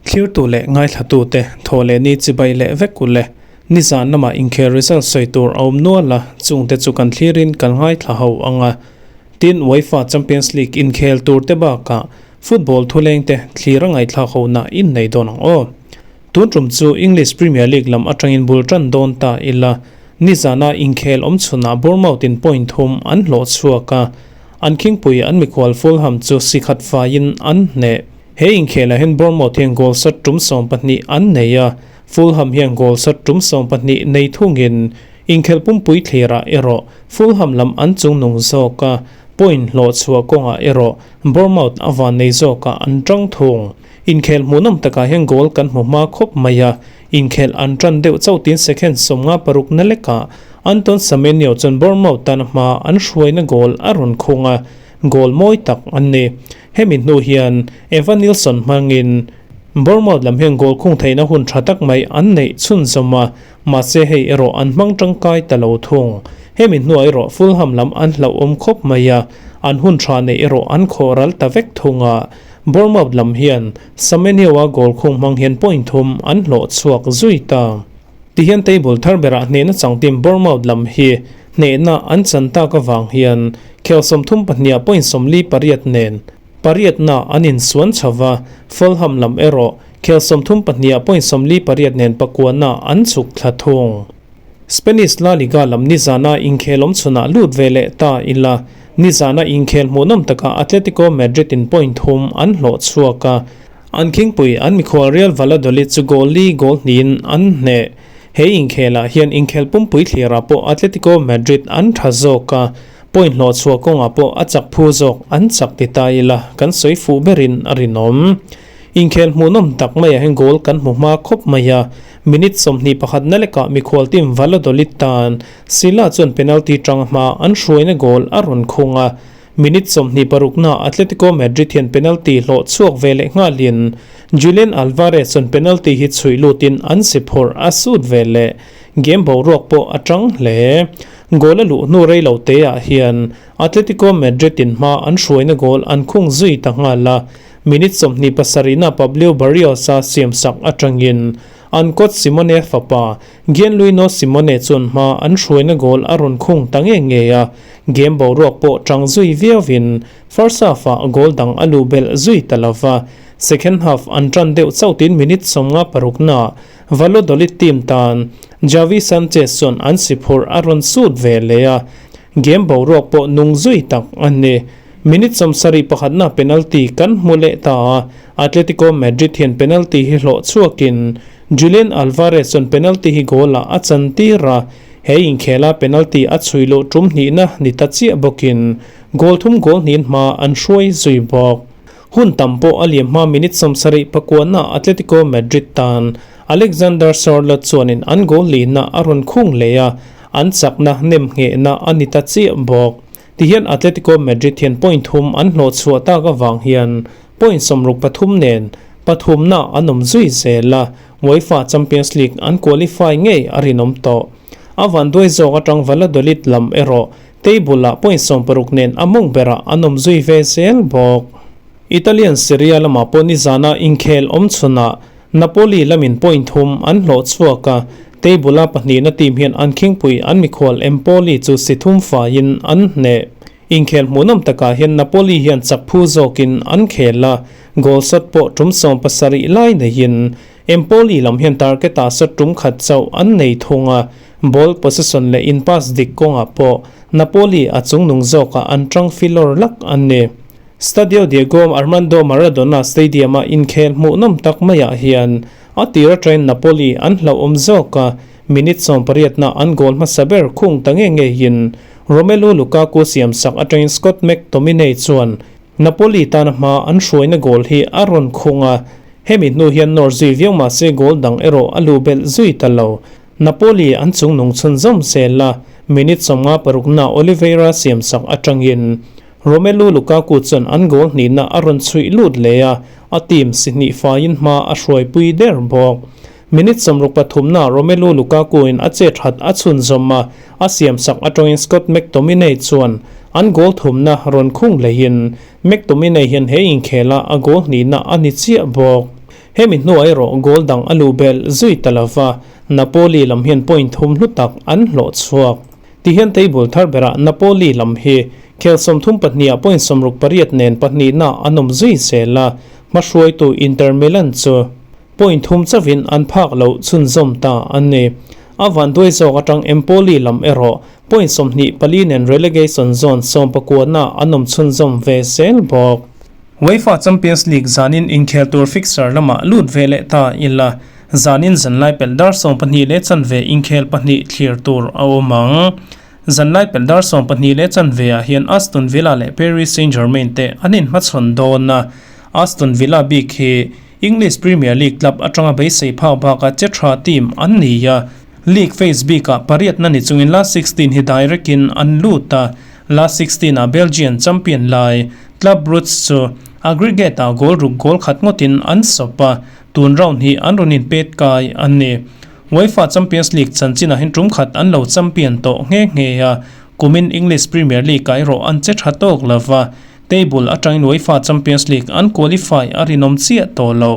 Thlirtu leh ngaithlatute thaw leh ni chibai leh vek u le. Nizan lamah inkhel result sawi tur a awm nual a, chungte chu kan thlirin kan ngaithla ho ang a. Tin, UEFA Champions League inkhel tur te bakah football thulengte thlir a ngaihthlak hona in nei dawn ang aw. Tun tum chu English Premier League lam atangin bul tan dawn ta ila, nizana inkhel awm chhunah Bournemouth in point thum an hlawh chhuak a, an khingpui an mikhual Fulham chu si khat faiin an hneh. He inkhelah hian Bournemouth hian goal sat tum 12 an nei a, Fulham hian goal sat tum 12 nei thungin inkhel pumpui thlirah erawh Fulham lam an chungnung zawk a, point hlawh chhuah kawngah erawh Bournemouth a van nei zawkah an tang thung. Inkhel hmuhnawm takah hian goal kan hmu hma khawp mai a, inkhel an tan deuh chauh tin second 56 na lekah Anton Semenyo chuan Bournemouth tan hma an hruaina goal a rawn khung a, goal mawi tak an ni. Hemi hnu hian Evan Nilsson hmangin Bournemouth lam hian goal khung theihna hun tha tak mai an neih chhunzawm a, mahse hei erawh an hmang tangkai ta lo thung. Hemi hnuah erawh Fulham lam an hlauhawm khawp mai a, an hun tha neih erawh an khawh ral ta vek thung a. Bournemouth lam hian Semenyo-a goal khung hmang hian point thum an hlawh chhuak zui ta. Tihian table thar berah hnehna chang team Bournemouth lam hi hnehna an chan tak avang hian khel 32 ah point 48 nen pariatna an insuan chho va, Fulham lam erawh khel 32 ah point 48 nen pakuana an chhuk thla thung. Spanish La Liga lam nizana inkhel awm chhunah lut ve leh ta ila, nizana inkhel hmuhnawm takah Atletico Madrid in point thum an hlawh chhuak a, an khingpui an mikhual Real Valladolid chu goal li goal hnihin an hneh. He inkhelah hian inkhel pumpui thlirah pawh Atletico Madrid an tha zawk a, point hlawh chhuah kawngah pawh a chak phu zawk an chak ti ta ila kan sawi fuh berin a rinawm. Inkhel hmuhnawm tak maiah hian goal kan hmu hma khawp mai a, minute 21 na lekah mikhual team Valladolid tan Silla chuan penalty tang hma an hruaina goal a rawn khung a, minute 26 na Atletico Madrid hian penalty hlawh chhuak ve leh nghalin Julian Alvarez chuan penalty hi chhui lutin an si phawrh a sut ve leh game boruak pawh a tang hle. Goal a luh hnu rei lo te ah hian Atletico Madrid in hma an hruaina goal an khung zui ta nghal a, Minute 27 na Pablo Barrios a siamsak atangin an coach Simone fapa Gianluino Simone chuan hma an hruaina goal a rawn khung ta nge nge a, game boruak pawh tang zui viauin first half ah goal dang a luh belh zui ta lova, second half an tan deuh chauh tin minute 56 na Valladolid team tan Javi Sanchez chuan an si phurh a rawn sut ve leh a, game boruak pawh nung zui tak a ni. Minute 71 na penalty kan hmu leh ta a, Atletico Madrid hian penalty hi hlawh chhuakin Julian Alvarez chuan penalty hi goal ah a chan tir a, he inkhela penalty a chhui loh tum hnihna ni ta chiah bawkin goal thum goal hnin hma an hruai zui bawk. Hun tam pawh a liam hma minute 79 na Atletico Madrid tan Alexander Sorloth chuanin an goal lihna a rawn khung leh a, an chakna nem nghehna a ni ta chiah bawk. Tihian Atletico Madrid hian point thum an hlawh chhuah tak avang hian point 63 nen pathumna an awm zui zel a, UEFA Champions League an qualify ngei a rinawm tawh. A van duai zawk atang Valladolid lam erawh table ah point 60 nen a mawng berah an awm zui ve zel bawk. Italian Serie A lamah pawh nizana inkhel awm chhunah Napoli lamin point thum an hlawh chhuak a, table a pahnihna team hian an khingpui an mikhual Empoli chu si thum faiin an hneh. Inkhel hmuhnawm takah hian Napoli hian chak phu zawkin an khel a, goal shot pawh tum 70 lai neiin Empoli lam hian target ah shot tum khat chauh an nei thung a, ball possession leh in pass dik kawngah pawh Napoli a chungnung zawkah an tang filawr lak an ni. Stadio Diego Armando Maradona Stadium a inkhel hmuhnawm tak maiah hian a tir atangin Napoli an hlauhawm zawk a, minute 18 na an goal hmasa ber khung ta nge ngeiin Romelu Lukaku siamsak atangin Scott McTominay chuan Napoli tana hma an hruaina goal hi a rawn khung a, hemi hnu hian nawr zui viau mahse goal dang erawh a luh belh zui ta lo. Napoli an chungnung chhunzawm zel a, minute 56 na Oliveira siamsak atangin Romelu Lukaku chuan an goal hnihna a rawn chhuih lut leh a, a team si hnih faiin hma a hruaipui der bawk. Minute 63 na Romelu Lukaku in a che that a chhunzawm a, a siamsak atangin Scott McTominay chuan An goal thumna rawn khung hlehin McTominay hian he inkhela a goal hnihna a ni chiah bawk. Hemi hnuah erawh goal dang a luh belh zui ta lova, Napoli lam hian point thum hlu tak an hlawh chhuak. Tihian table thar berah Napoli lam hi khel 32 ah point 68 nen pahnihna an awm zui zel a, hmahruaitu Inter Milan chu point thum chauhin an phak loh chhunzawm ta a ni. A vanduai zawk atang Empoli lam erawh point 24 nen relegation zone sawmpakuana an awm chhunzawm ve zel bawk. UEFA Champions League zanin inkhel tur fixture lamah lut ve leh ta ila, zanin zanlai pelh dar 12:15 inkhel pahnih thlir tur a awm ang. Zanlai pelh dar 12:15 ah hian Aston Villa leh Paris Saint-Germain te an inhmachhawn dawn a, Aston Villa bik hi English Premier League club atanga beisei phak baka che tha team an ni a, League phase bikah pariatna ni chungin last 16 hi direct in an lut a, last 16 ah Belgian champion lai Club Brugge chu aggregate ah goal ruk goal khat ngawtin an sawp a, tun round hi an rawn inpet kai a ni. UEFA Champions League chanchinah hian tum khat an lo champion tawh nghe nghe a, kumin English Premier League ah erawh an che tha tawk lova, table atangin UEFA Champions League an qualify a rinawm chiah tawh lo.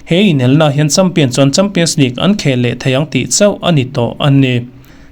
He inelna hian champion chuan Champions League an khel leh thei ang tih chauh a ni tawh a ni.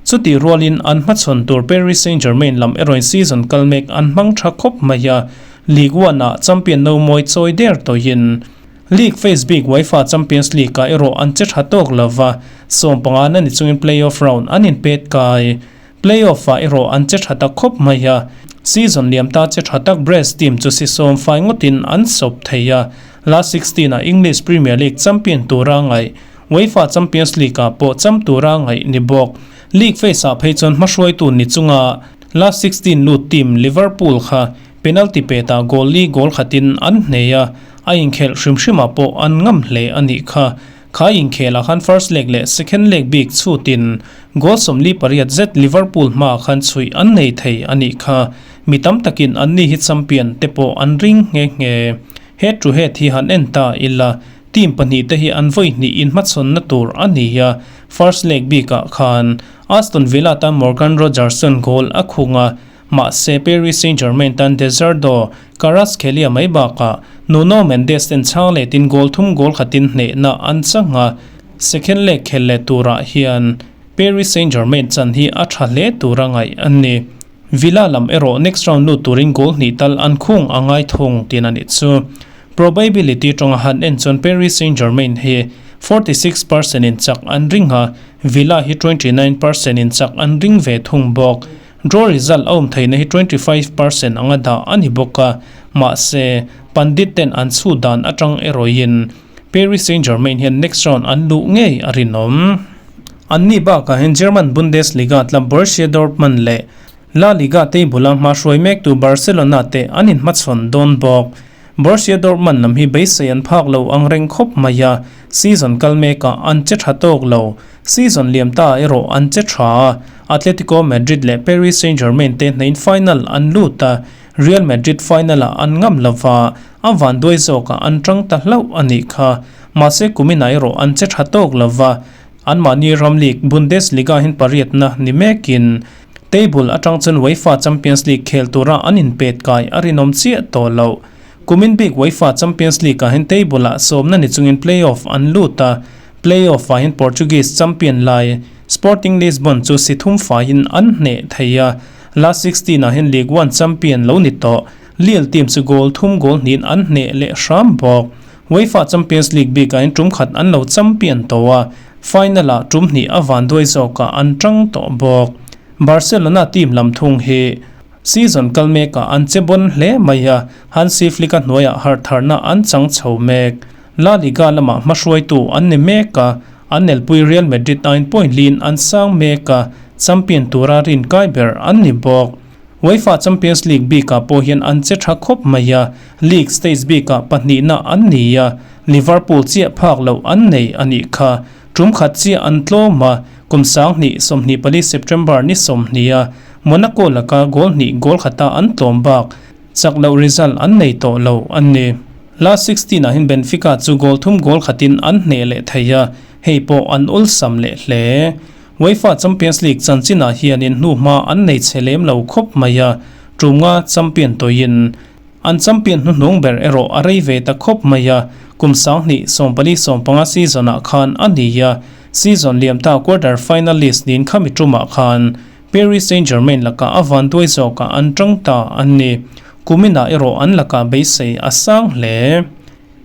Chutih rualin an hmachhawn tur Paris Saint-Germain lam erawhin season kal mek an hmang tha khawp mai a, Ligue 1 ah champion no mawi chawi der tawhin League phase bik UEFA Champions League ah erawh an che tha tawk lova, 15 na ni chungin play-off round an inpet kai. Play-off ah erawh an che tha ta khawp mai a, season liam ta che tha tak Brest team chu si sawm fai ngawtin an sawp thei a, last 16 ah English Premier League champion tura ngaih UEFA Champions League ah pawh cham tura ngaih ni bawk. League phase ah phei chuan hmahruaitu ni chunga last 16 lut team Liverpool kha penalty petah goal li goal khatin an hnei a, a inkhelh hrim hrimah pawh an ngam hle a nih kha. Kha inkhelah khan first leg leh second leg bik chhutin goal 48 zet Liverpool hmaah khan chhuih an nei thei a nih kha. Mi tam takin an ni hi champion te pawh an ring nghe nghe. Head to head hi han en ta ila, team pahnih te hi an vawi hnih inhmachhawnna tur a ni a, first leg bikah khan Aston Villa tan Morgan Rogerson goal a khung a, mahse Paris Saint-Germain tan Deserdo Kvaratskhelia mai bakah Nuno Mendes ten chhang letin goal thum goal khatin hnehna an chang a, second leg khel leh turah hian Paris Saint-Germain chan hi a tha hle tura ngaih a ni. Villa lam erawh next round lut turin goal hnih tal an khung a ngai thung tin a nih chu. Probability tawnga han en chuan Paris Saint-Germain hi 46% in chak an ring a, Villa hi 29% in chak an ring ve thung bawk. Draw result a awm theihna hi 25% anga dah a ni bawk a, mahse pandit ten an chhu dan atang erawhin Paris Saint-Germain hian next round an luh ngei a rinawm. An ni bakah hian German Bundesliga club Borussia Dortmund leh La Liga table a hmahruai mektu Barcelona te an inhmachhawn dawn bawk. Borussia Dortmund lam hi beisei an phak lo ang reng khawp mai a, season kal mekah an che tha tawk lo. Season liam ta erawh an che tha a, Atletico Madrid leh Paris Saint-Germain te hnein final an lut a, Real Madrid final ah an ngam lova, a vanduai zawkah an tang ta hlauh a nih kha. Mahse kuminah erawh an che tha tawk lova, anmahni ram league Bundesliga hin pariatna ni mekin table atang chuan UEFA Champions League khel tura an inpet kai a rinawm chiah tawh loh. Kumin bik UEFA Champions League ah hian table ah sawmna ni chungin play-off an lut a, play-off ah hian Portuguese champion lai Sporting Lisbon chu si thum faiin an hneh thei a, last 16 ah hian Ligue 1 champion lo ni tawh Lille team chu goal thum goal hnihin an hneh leh hram bawk. UEFA Champions League bikah hian tum khat an lo champion tawh a, final ah tum hnih a vanduai zawkah an tang tawh bawk. Barcelona team lam thung hi season kal mekah an che bon hle mai a, Hansi Flick-a hnuaiah harh tharna an chang chho mek. La Liga lamah hmahruaitu an ni mek a, an elpui Real Madrid aiin point lin an sang mek a, champion tura rin kai ber an ni bawk. UEFA Champions League bikah pawh hian an che tha khawp mai a, league stage bikah pahnihna an ni a, Liverpool chiah phak loh an nei a nih kha. Tum khat chiah an tlawm a, kum 2024 September ni 20 a Monaco laka goal hnih goal khata an tlawm bak chak loh result an nei tawh lo a ni. Last 16 ah hian Benfica chu goal thum goal khatin an hneh leh thei a, hei pawh an awlsam leh hle. UEFA Champions League chanchinah hianin hnuhma an nei chhe lem lo khawp mai a, Tum nga champion tawhin an champion hnuhnung ber erawh a rei ve ta khawp mai a, kum 2014 15 season-ah khan a ni a, season liam ta quarter finalist niin khami tumah khan Paris Saint-Germain lakah a vanduai zawkah an tang ta a ni. Kuminah erawh an lakah beisei a sang hle.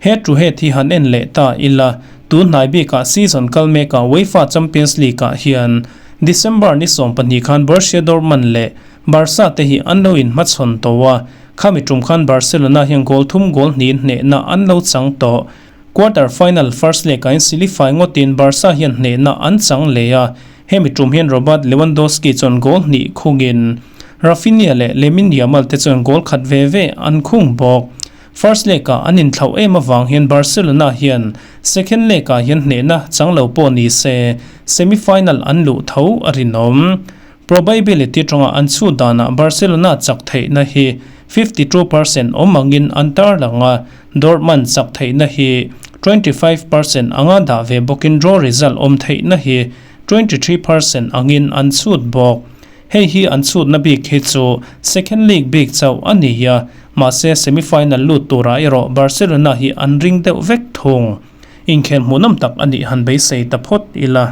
He thu het hi han en leh ta ila, tun hnai bikah season kal mekah UEFA Champions League-ah hian December ni 12 khan Borussia Dortmund leh Barca te hi an lo inhmachhawn tawh a, khami tum khan Barcelona hian goal thum goal hnih hnehna an lo chang tawh. Quarter final first leg-ah in silifai ngawtin Barca hian hnehna an chang leh a, hemi tum hian Robert Lewandowski chuan goal hnih khungin Raphinha leh Lamine Yamal te chuan goal khat ve ve an khung bawk. First leg-ah an inthlauh em avang hian Barcelona hian second leg-ah hian hnehna chang lo pawh ni se semi-final an luh tho a rinawm. Probability tawngah an chhut danah Barcelona chak theihna hi 52% awm angin an tarlang a, Dortmund chak theihna hi 25% anga dah ve bawkin draw result awm theihna hi 23% angin an chhut bawk. Hei hi an chhutna bik hi chu second league bik chauh a ni a, mahse semi-final lut turah erawh Barcelona hi an ring deuh vek thung. Inkhel hmuhnawm tak a nih han beisei ta phawt ila.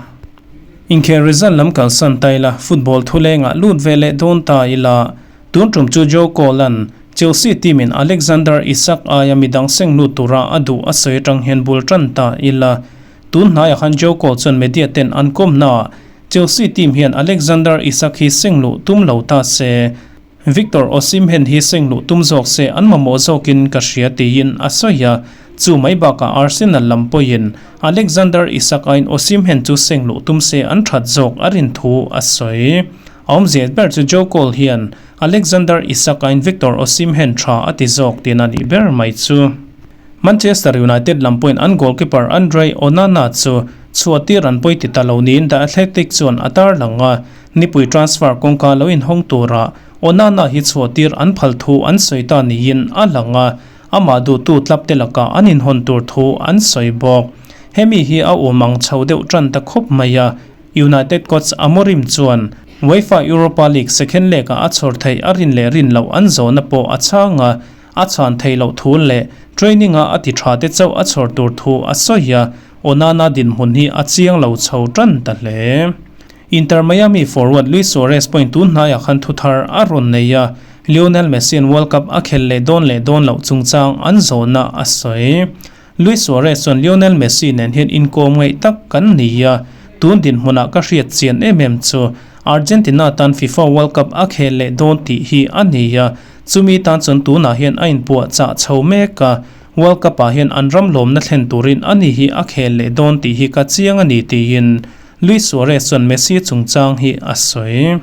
Inkhel result lam kalsan ta ila, football thulengah lut ve leh dawn ta ila. Tun tum chu Joe Cole-a'n Chelsea team-in Alexander Isak aia midang seng lut tura a duh a sawi atang hian bul tan ta ila. Tun hnaiah khan Joe Cole chuan media ten an kawmnaah Chelsea team hian Alexander Isak hi seng luh tum lo ta se, Victor Osimhen hi seng luh tum zawk se an mamawh zawkin ka hria tiin a sawi a. Chu mai bakah Arsenal lam pawhin Alexander Isak aiin Osimhen chu seng luh tum se an that zawk a rin thu a sawi. A awmzia ber chu Joe Cole hian Alexander Isak aiin Victor Osimhen tha a ti zawk tiin a nih ber mai chu. Manchester United lam pawhin an goalkeeper Andre Onana chu chhuahtir an pawi ti ta lo niin The Athletic chuan a tarlang a, nipui transfer kawngka lo inhawng tura Onana hi chhuahtir an phal thu an sawi ta niin a lang a, amah duhtu club te lakah an inhawn tur thu an sawi bawk. Hemi hi a awm ang chho deuh tan ta khawp mai a, United coach Amorim chuan UEFA Europa League second leg-ah a chhawr theih a rin leh rin loh an zawhna pawh a chhang a, A chhan theih loh thu leh training-a a ti tha te chauh a chhawr tur thu a sawi a, Onana dinhmun hi a chiang lo chho tan ta hle. Inter Miami forward Luis Suarez pawhin tun hnaiah khan thu thar a rawn nei a, Lionel Messi-a'n World Cup a khelh leh dawn leh dawn loh chungchang an zawhna a sawi. Luis Suarez chuan Lionel Messi nen hian inkawm ngaih tak kan ni a, tun dinhmunah ka hriat chian em em chu Argentina tan FIFA World Cup a khel leh dawn tih hi a ni a, chumi tan chuan tunah hian a inpuah chah chho mek a, World Cup ah hian an ram lawmna thlen turin a ni hi a khel leh dawn tih hi ka chiang a ni tiin Luis Suarez chuan Messi chungchang hi a sawi.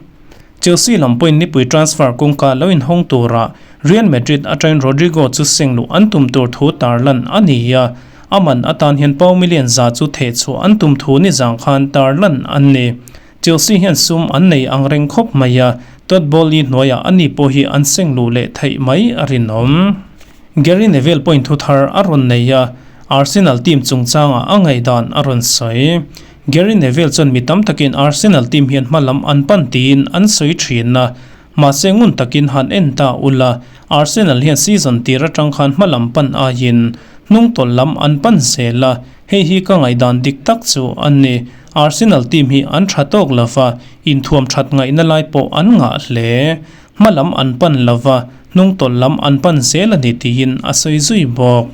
Chelsea lam pawhin nipui transfer kawngka lo inhawng tura Real Madrid atangin Rodrygo chu seng luh an tum tur thu tarlan a ni a, a man atan hian pau million za chu thehchhuah an tum thu nizang khan tarlan an ni. Chelsea hian sum an nei ang reng khawp mai a, Todd Boehly hnuaiah ani pawh hi an seng luh leh theih mai a rinawm. Gary Neville pawhin thu thar a rawn nei a, Arsenal team chungchangah a ngaihdan a rawn sawi. Gary Neville chuan mi tam takin Arsenal team hian hma lam an pan tiin an sawi thin a, mahse ngun takin han en ta ula, Arsenal hian season tir atang khan hma lam pan aiin hnung tawlh lam an pan zel a, hei hi ka ngaihdan dik tak chu a ni. Arsenal team hi an tha tawk lova, inthuam that ngaihna lai pawh an ngah hle. Hma lam an pan lova, hnung tawlh lam an pan zel a ni tiin a sawi zui bawk.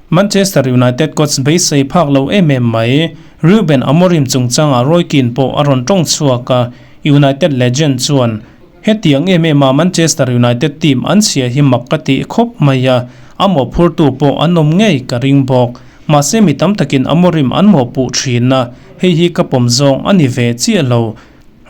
Manchester United coach beisei phak lo em em mai, Ruben Amorim chungchangah Roy Keane pawh a rawn tawng chhuak a, United legend chuan, Hetiang em em a Manchester United team an chhia hi mak ka tih khawp mai a, a mawhphurtu pawh an awm ngei ka ring bawk. Mahse mi tam takin Amorim an mawhpuh thin a, hei hi ka pawm zawng a ni ve chiah lo.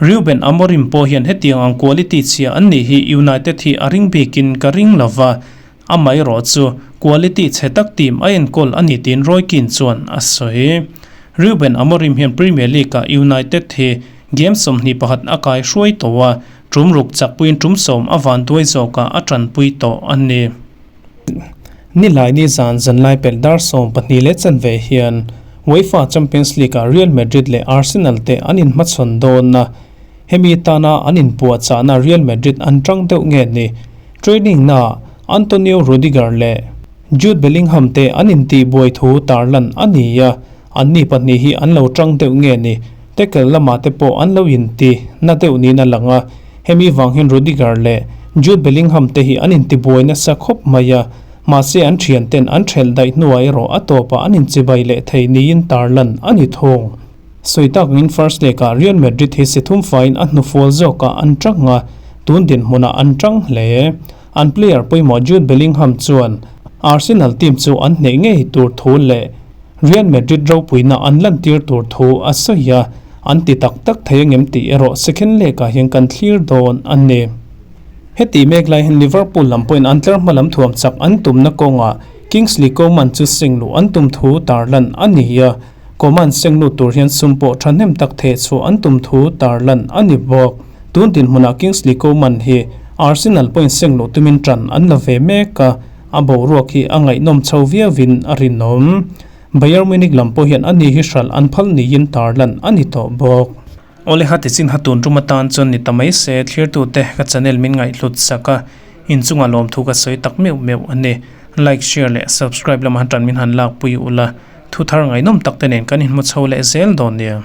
Ruben Amorim pawh hian hetiang ang quality chhia an nih hi United hi a ring bikin ka ring lova, Amaherawh chu quality chhe tak team a enkawl a ni tiin Roy Keane chuan a sawi. Ruben Amorim hian Premier League-ah United hi game 21 a kai hruai tawh a, tum ruk chakpuiin tum 10 a vanduai zawkah a tanpui tawh a ni. Nilaini zan zanlai pelh dar 12 leh chanve hian UEFA Champions League-ah Real Madrid leh Arsenal te an inhmachhawn dawn a, hemi tana an inpuahchahna Real Madrid an tang deuh nge ni? Training naah Antonio Rudiger leh Jude Bellingham te an intihbuai thu tarlan a ni a, anni pahnih hi an lo tang deuh nge ni, tackle lamah te pawh an lo inti na deuh niin a lang a, hemi vang hian Rudiger leh Jude Bellingham te hi an intibuai nasa khawp mai a, mahse an thian ten an thelh daih hnuah erawh a tawpah an inchibai leh thei niin tarlan a ni thung. Sawi tak angin first leg ah Real Madrid hi si thum faiin a hnufual zawkah an tang a, tun dinhmunah an tang hle. An player pawimawh Jude Bellingham chuan Arsenal team chu an hneh ngei tur thu leh Real Madrid ropuina an lantir tur thu a sawi a, an ti tak tak thei angem tih erawh second leg ah hian kan thlir dawn a ni. Heti mek lai hian Liverpool lam pawhin an tlar hma lam thuam chak an tumna kawngah Kingsley Coman chu seng luh an tum thu tarlan a ni a, Coman seng lut tur hian sum pawh thahnem tak theh chhuah an tum thu tarlan a ni bawk. Tun dinhmunah Kingsley Coman hi Arsenal pawhin seng luh tumin tan an la ve mek a, a boruak hi a ngaihnawm chho viauin a rinawm. Bayern Munich lam pawh hian ani hi hralh an phal niin tarlan a ni tawh bawk. Awle ha tichin ha tun tum atan chuan ni ta mai se thlirtute ka channel min ngaihhlut sak a, inchungah lawmthu ka sawi tak meuh meuh a ni. Like, share leh subscribe lamah tan min han lakpui ula, thu thar ngaihnawm tak te nen kan inhmu chho leh zel dawn nia.